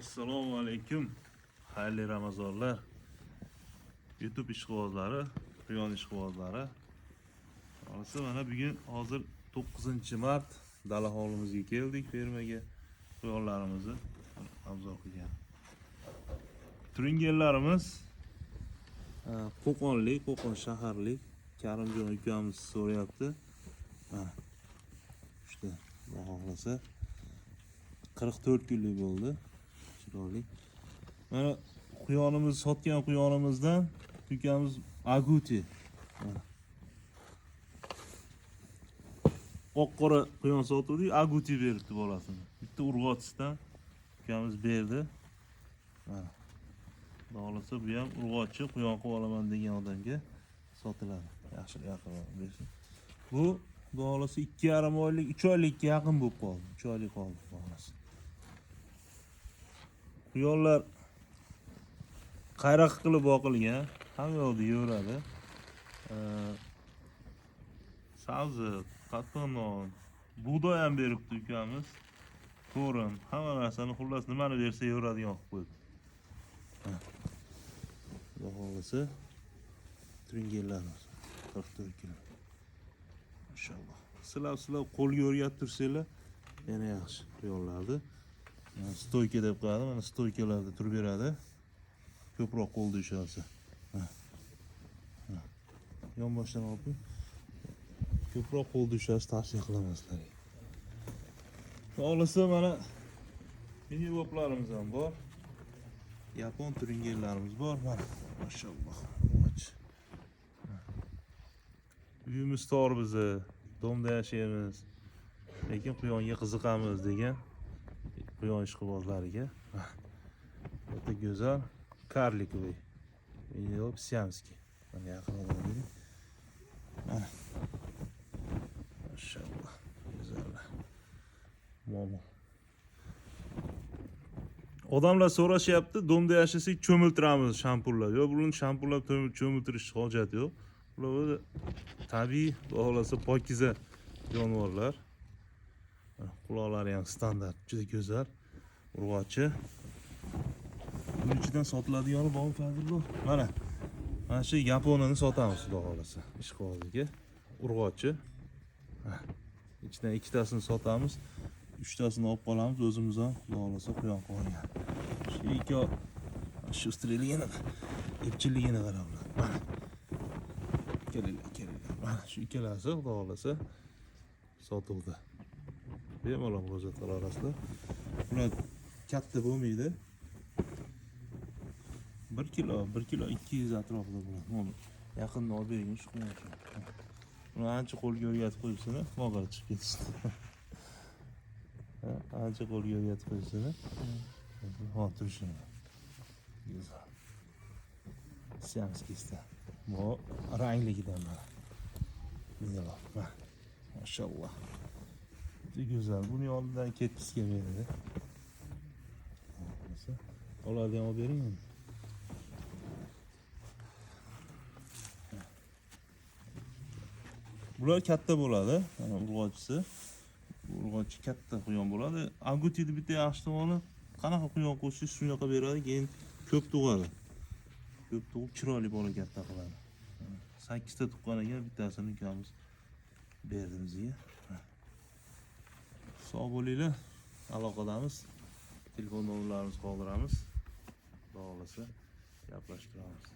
Assalomu alaykum. Xayrli Ramazonlar. YouTube ishqibozlari, quyon ishqibozlari. Xohlasa mana bugun hozir 9-mart dala hovlimizga keldik fermaga. Quyonlarimizni obzor qilgan. Turingellarimiz Qo'qonlik, Qo'qon shaharlik Karimjon ukamiz so'rayapti. Mana. Uchta, Xudo xohlasa 44 kunlik bo'ldi. Chiroyli. Mana quyonimiz, sotgan quyonimizdan ukamiz aguti. Mana. Oq qora quyon sotuvdik, aguti beribdi bolasini. Bitta urg'ochisidan ukamiz berdi. Mana. Xudo xohlasa bu ham urg'ochi quyon qilib olaman degan odamga sotiladi. Yaxshi yaqin bersin. Bu Xudo xohlasa 2,5 oylik, 3 oylikka yaqin bo'lib qoldi. 3 oylik qoldi Xudo xohlasa. Quyonlar qayraq qilib boqilgan, hamma yoqda yuraveradi. Sabzi, qattiq non, bug'doy ham beribdi ukamiz. To'rim, hamma narsani, xullas nimani bersa yeveradigan qilib qo'yibdi. Ha. Xudo xohlasa turingellarimiz 44 kilo. Mashalloh. Silab silab qo'lga o'rgatib tursanglar yana yaxshi quyonlarni. Mana Stoyka deb qo'yadi, mana stoykalarda turib beradi. Ko'proq qo'lda ushalsa. Ha. Ha. Yonboshdan olib qo'y. Ko'proq qo'lda ushlash tavsiya qilaman sizlarga. Xohlasa mana mini ham bor. Yapon turingellarimiz bor. Mana mashalloh. Och. Uyimiz tor bizni, domda yashaymiz. Lekin quyonga qiziqamiz degan quyon ishqibozlariga. O'ta go'zal карликовый. Yo'q, сиамский. Mana yaqindan bering. Mana. Mashalloh. Go'zal. Momo. Odamlar so'rashyapti, domda yashasak cho'miltiramiz shampunlab. Yo'q, buni shampunlab cho'miltirish hojati yo'q. Bular o'zi tabiiy, xudo xohlasa pokiza jonivorlar. Mana quloqlari ham standart, juda go'zal. Urg'ochi. Buning ichidan sotiladigani bormi, Fazillo? Mana. Mana shu yaponini sotamiz xudo xohlasa. Ishqiboziga. Urg'ochi. Ha. Ichidan ikkitasini sotamiz. Uchtasini olib qolamiz o'zimiz ham xudo xohlasa quyon qilib. Shu ikki shustrligini, epchilligini qaranglar. Mana. Kelinglar, kelinglar. Mana shu ikkalasi xudo xohlasa sotuvda. Bemalol murojaat qila olasizlar. Bular katta bo'lmaydi. 1 kilo, 1 kilo 200 atrofida bo'ladi. Mana yaqinda olib bergin shu quyon. Buni ancha qo'lga o'rgatib qo'yibsan, mog'or chiqib ketishdi. Ha, ancha qo'lga o'rgatib qo'yibsan. Ha, turishini. Go'zal. Сиамский da. Bu rangligidan mana. Go'zal. Mana. Mashalloh. Juda go'zal. Buni yonidan ketgisi kelmaydi. Ularni ham olib bering endi. Bular katta bo'ladi. Mana urg'ochisi. Bu urg'ochi katta quyon bo'ladi. Agutini bitta yaxshi tomoni qanaqa quyon qo'shsangiz shunaqa beradi, keyin ko'p tug'adi. Ko'p tug'ib chiroyli bola katta qiladi. 8 ta tuqqan ekan, bittasini ukamiz berdi bizga. Sog' bo'linglar. Aloqadamiz. Telefon nomerlarimizni qoldiramiz. Xudo xohlasa gaplashib turamiz.